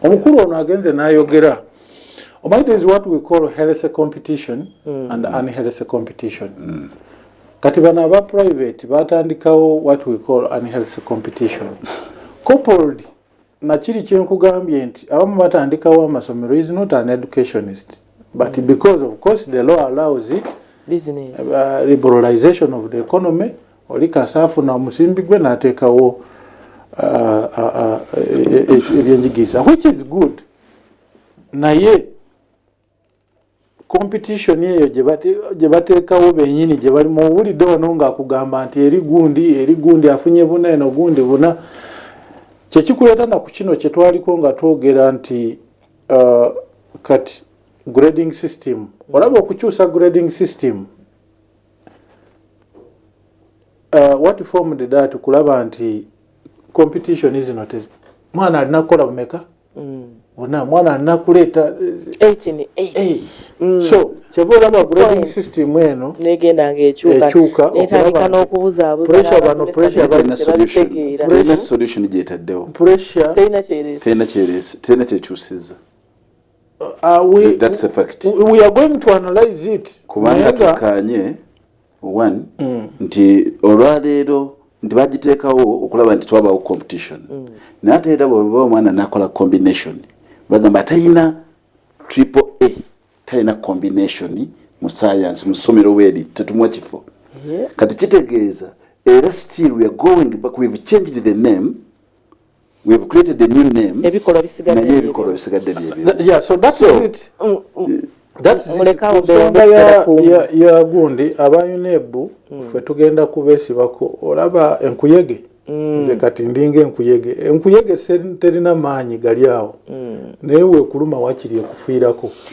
Omukulu ono agenze n'ayogera. Omanyi, there is what we call healthy competition and unhealthy competition. Kati bano aba private batandikawo what we call unhealthy competition, coupled nakiri kyenkugambye nti abamu batandikawo amasomero, is not an educationist, but because of course the law allows it, business, liberalization of the economy, oli kasaafuna omusimbi gwe n'ateekawo ebyenjigiriza, which is good. Naye competition eyo gye bateekawo bennyini gye balimu, owulidde wano ng'akugamba nti eri gundi afunye buna, eno gundi buna. Kyekikuleeta na ku kino kye twaliko nga twogera nti kati grading system, olaba okukyusa grading system, what formed that kulaba nti competition zino mwana alina kukola bumeka? Buna. Mwana alina kuleeta 8 8. So kyeva olaba grading Points. system eno negenda ngaekyuka, ekyuka, netandika okulaba n'okubuzaabuza pressure bano, n'abasomesa pressure tebabitegeera. Terina solution gyetaddewo. Pressure. Terina kyereese. Terina kyereese, terina kyekyusiza. That's a fact. We are going to analyze it. Kubanga Naye nga tukanye one nti olwaleero nti bagiteekawo okulaba nti twabawo competition, naye ate era bweba omwana nakola combination, bagamba talina triple A, talina combination mu science mu ssomero bweri, tetumuwa kifo. Kati kitegeeza era still we are going back. We've changed the name, we've created a new name, ebikolwa bisigadde naye byebyo. Ebikolwa bisigadde byebyo. Yeah, so that's it. That's it. Muleke awo Ku nsonga beewambe kumbi. ya gundi aba UNEB, ffe tugenda kubeesibako. Olaba enkuyege, nze kati ndinga enkuyege. Enkuyege terina maanyi gali awo, naye weekuluma wakiri ekufiirako.